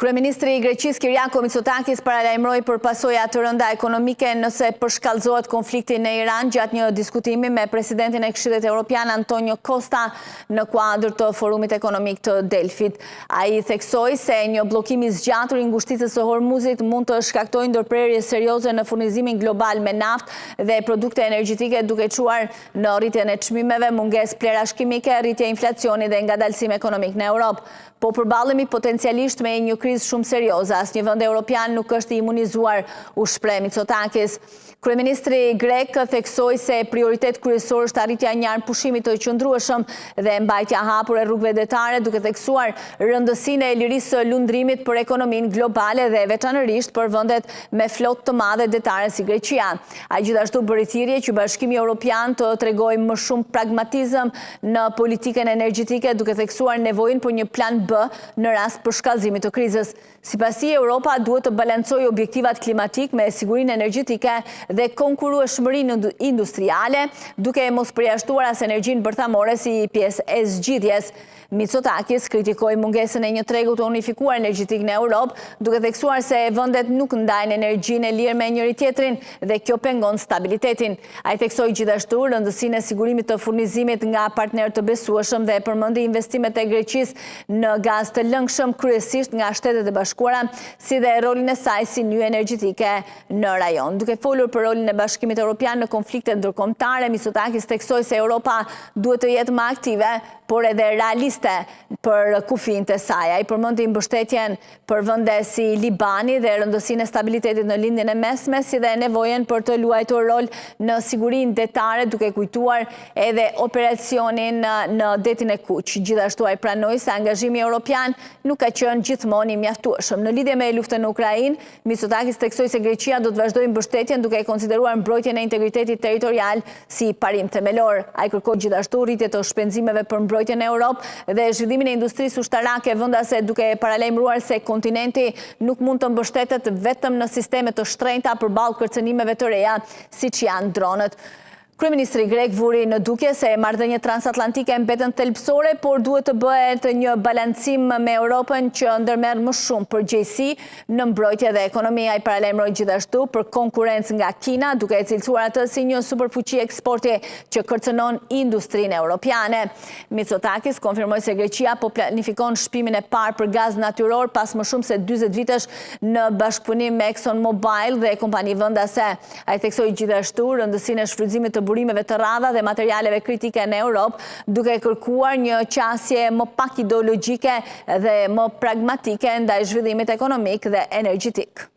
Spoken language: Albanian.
Kryeministri i Greqisë Kirjako Mitsotakis paralajmëroi për pasoja të rënda ekonomike nëse përshkallëzohet konflikti në Iran gjatë një diskutimi me presidentin e Këshillit Europian Antonio Costa në kuadër të Forumit Ekonomik të Delfit. Ai theksoi se një bllokim i zgjatur i ngushticës së Hormuzit mund të shkaktojë ndërprerje serioze në furnizimin global me naftë dhe produkte energjetike duke çuar në rritjen e çmimeve, mungesë plehrash kimike, rritje inflacioni dhe ngadalësim ekonomik në Europë. Po përballemi potencialisht me një krizë shumë serioze, asnjë vend europian nuk është i imunizuar, u shpreh Mitsotakis. Kryeministri grek theksoi se prioritet kryesor është arritja e një armëpushimi të qëndrueshëm dhe mbajtja hapur e rrugëve detare, duke theksuar rëndësinë e lirisë së lundrimit për ekonominë globale dhe veçanërisht për vendet me flotë të madhe detare si Greqia. Ai gjithashtu bëri thirrje që Bashkimi Europian të tregojë më shumë pragmatizëm në politikën energjetike, duke theksuar nevojën për një plan B në rast përshkallëzimi të krizës. Sipas tij, Europa duhet të balancojë objektivat klimatikë me sigurinë energjetike dhe konkurrueshmërinë industriale, duke mos përjashtuar as energjinë bërthamore si pjesë e zgjidhjes. Mitsotakis kritikoi mungesën e një tregu të unifikuar energjetik në Europë, duke theksuar se vendet nuk ndajnë energjinë e lirë me njëri-tjetrin dhe kjo pengon stabilitetin. Ai theksoi gjithashtu rëndësinë e sigurimit të furnizimit nga partnerë të besueshëm dhe përmendi investimet e Greqisë në gaz të lëngshëm, kryesisht nga Shtetet e Bashkuara, si dhe rolin e saj si nyje energjetike në rajon. Duke folur për rolin e Bashkimit Europian në konfliktet ndërkombëtare, Mitsotakis theksoi se Europa duhet të jetë më aktive, por edhe realiste për kufinjtë e saj. Ai përmendi mbështetjen për vende si Libani dhe rëndësinë e stabilitetit në Lindjen e Mesme, si dhe nevojën për të luajtur rol në sigurinë detare, duke kujtuar edhe operacionin në Detin e Kuq. Gjithashtu ai pranoi se angazhimi europian nuk ka qenë gjithmonë i mjaftueshëm. Në lidhje me luftën në Ukrainë, Mitsotakis theksoi se Greqia do të vazhdojë mbështetjen duke e konsideruar mbrojtjen e integritetit territorial si parim themelor. Ai kërkoi gjithashtu rritje të shpenzimeve për mbrojtjen në Europë dhe zhvillimin e industrisë ushtarake vendase duke paralajmëruar se kontinenti nuk mund të mbështetet vetëm në sisteme të shtrenjta përballë kërcënimeve të reja siç janë dronët. Kryeministri grek vuri në dukje se marrëdhëniet transatlantike mbeten thelbësore, por duhet të bëhet një balancim me Europën që ndërmerr më shumë përgjegjësi në mbrojtje dhe ekonomi. Ai paralajmëroi gjithashtu për konkurrencë nga Kina, duke e cilësuar atë si një superfuqi eksporti që kërcënon industrinë europiane. Mitsotakis konfirmoi se Greqia po planifikon shpimin e parë për gaz natyror pas më shumë se 40 vitesh në bashkëpunim me Exxon Mobil dhe kompani vendase. Ai theksoi gjithashtu rëndësinë e shfrytëzimit të burimeve të rralla dhe materialeve kritike në Europë, duke kërkuar një qasje më pak ideologjike dhe më pragmatike ndaj zhvillimit ekonomik dhe energjetik.